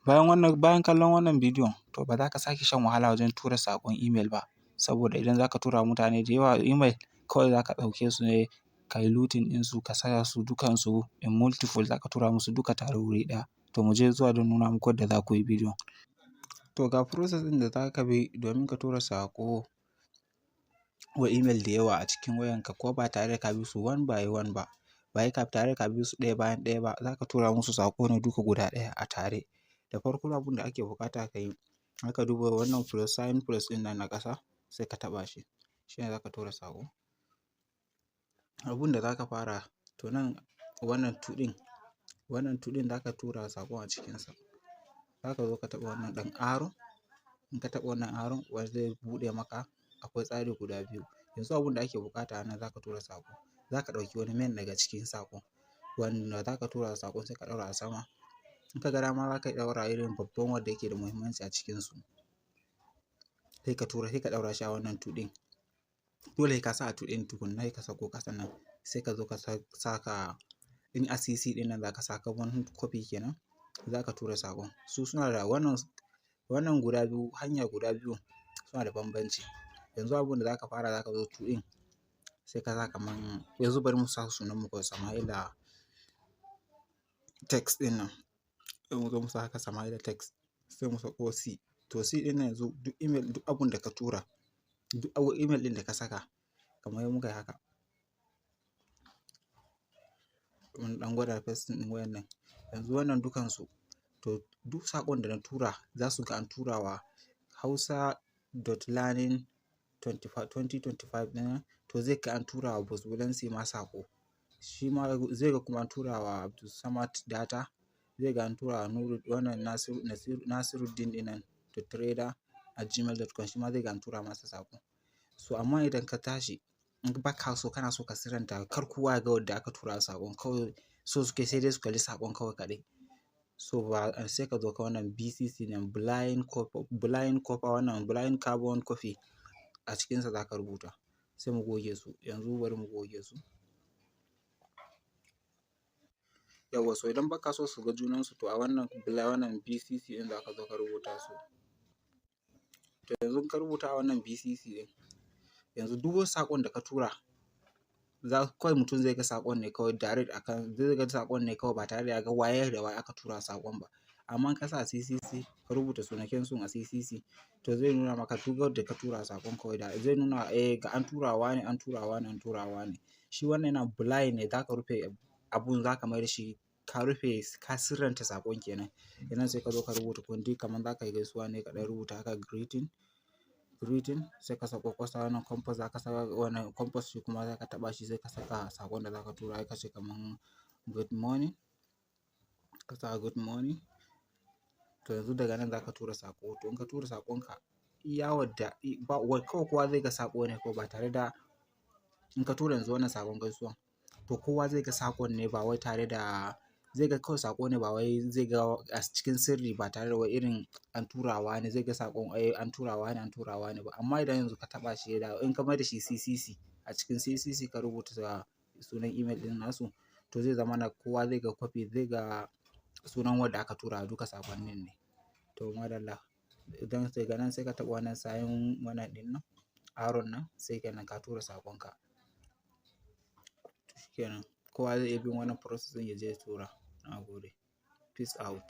Bayan wannan, bayan kallon wannan bidiyon, to ba za ka sake shan wahala wajen tura saƙon email ba. Saboda idan za ka tura mutane da yawa email, kawai za ka ɗauke su ne, ka yi looting ɗinsu, ka saka su dukansu in multiple, za ka tura musu duka tare wuri ɗaya. To, mu je zuwa don nuna muku yadda za ku yi bidiyon. To, ga process ɗin da za ka bi domin ka tura saƙo wa email da yawa a cikin wayanka, ko ba tare da ka bi su one by one ba. Ba wai tare da ka bi su ɗaya bayan ɗaya ba, za ka tura musu saƙo ne duka guda ɗaya a tare. Da farko, abin da ake buƙata ka yi, za ka duba wannan plus sign, plus ɗin nan na ƙasa, sai ka taɓa shi. Shi ne za ka tura saƙo. Abun da za ka fara, to nan wannan to ɗin, wannan to ɗin za ka tura saƙon a cikinsa. Za ka zo ka taɓa wannan ɗan arrow. In ka taɓa wannan arrow, wanda zai buɗe maka, akwai tsari guda biyu. Yanzu abun da ake buƙata a nan, za ka tura saƙo. Za ka ɗauki wani main daga cikin saƙon wanda za ka tura saƙon, sai ka ɗaura a sama. In ka ga dama, za ka ɗaura irin babban wanda yake da muhimmanci a cikinsu. Sai ka tura, sai ka ɗaura shi a wannan to ɗin. Dole sai ka sa a to ɗin tukunna, sai ka sauko ƙasan nan. Sai ka zo ka saka in a CC ɗin nan za ka saka wani copy kenan. Za ka tura saƙon. Su suna da wannan guda biyu, hanya guda biyu suna da bambanci. Yanzu abun da za ka fara, za ka zo to ɗin, sai ka sa kaman yanzu bari mu sa sunan mu kawai, Sama'ila text ɗin nan. Sai mu zo mu sa haka, Sama'ila text, sai mu sako C. To, C ɗin nan yanzu duk email, duk abun da ka tura, duk email ɗin da ka saka, kamar yadda muka yi haka. Mun ɗan gwada pasting ɗin wayan nan. Yanzu wannan dukansu, to duk saƙon da na tura za su ga an tura wa hausa.learning 2025 ɗin nan, to zai ga an tura wa Boss Bulansi ma saƙo. Shi ma zai ga kuma an tura wa Abdulsamad Data, zai ga an tura wa Nuru wannan Nasiru, Nasiruddin ɗin nan trader@gmail.com, shi ma zai ga an tura masa saƙo. So amma idan ka tashi, in ba ka so, kana so ka sirranta kar kowa ya ga wadda aka tura saƙon, kawai so suke sai dai su kalli saƙon kawai kaɗai. So ba sai ka zo ka wannan BCC nan, blind copy, blind copy, wannan blind carbon copy, a cikinsa za ka rubuta. Sai mu goge su. Yanzu bari mu goge su. Yauwa, so idan ba ka so su ga junansu, to a wannan BCC ɗin za ka zo ka rubuta su. To, yanzu in ka rubuta a wannan BCC ɗin, yanzu duk wasu saƙon da ka tura, za kawai mutum zai ga saƙon ne kawai direct akan, zai ga saƙon ne kawai ba tare da ya ga waye da waye aka tura saƙon ba. Amma in ka sa CCC, ka rubuta sunaken su a CCC, to zai nuna maka duk wanda ka tura saƙon kawai da zai nuna, eh, ga an tura wa ne, an tura wa ne, an tura wa ne. Shi wannan yana blind ne, za ka rufe abun, za ka mai da shi ka rufe, ka sirranta saƙon kenan. Idan sai ka zo ka rubuta kundi kamar za ka yi gaisuwa ne, ka ɗan rubuta haka greeting, greeting, sai ka sauko ƙasa, wannan compose, za ka saka wannan compose, shi kuma za ka taɓa shi, sai ka saka saƙon da za ka tura, sai ka ce kaman good morning. Ka sa good morning. To, yanzu daga nan za ka tura saƙo. To, in ka tura saƙonka, iya wadda ba kawai kowa zai ga saƙo ne ko ba tare da, in ka tura yanzu wannan saƙon gaisuwan, to kowa zai ga saƙon ne, ba wai tare da, zai ga kawai saƙo ne, ba wai zai ga a cikin sirri ba tare da wai irin an turawa ne zai ga saƙon, eh, an turawa ne, an turawa ne ba. Amma idan yanzu ka taɓa shi da in ka mai da shi CCC, a cikin CCC ka rubuta sunan email ɗin nasu, to zai zama na kowa zai ga copy, zai ga sunan wanda aka tura duka saƙonnin ne. To, madalla. Idan sai ga nan, sai ka taɓa wannan sign, wannan ɗin nan, arrow nan, sai kenan ka tura saƙonka. To, shikenan. Kowa zai iya bin wannan process ɗin ya je ya tura. Na gode. Peace out.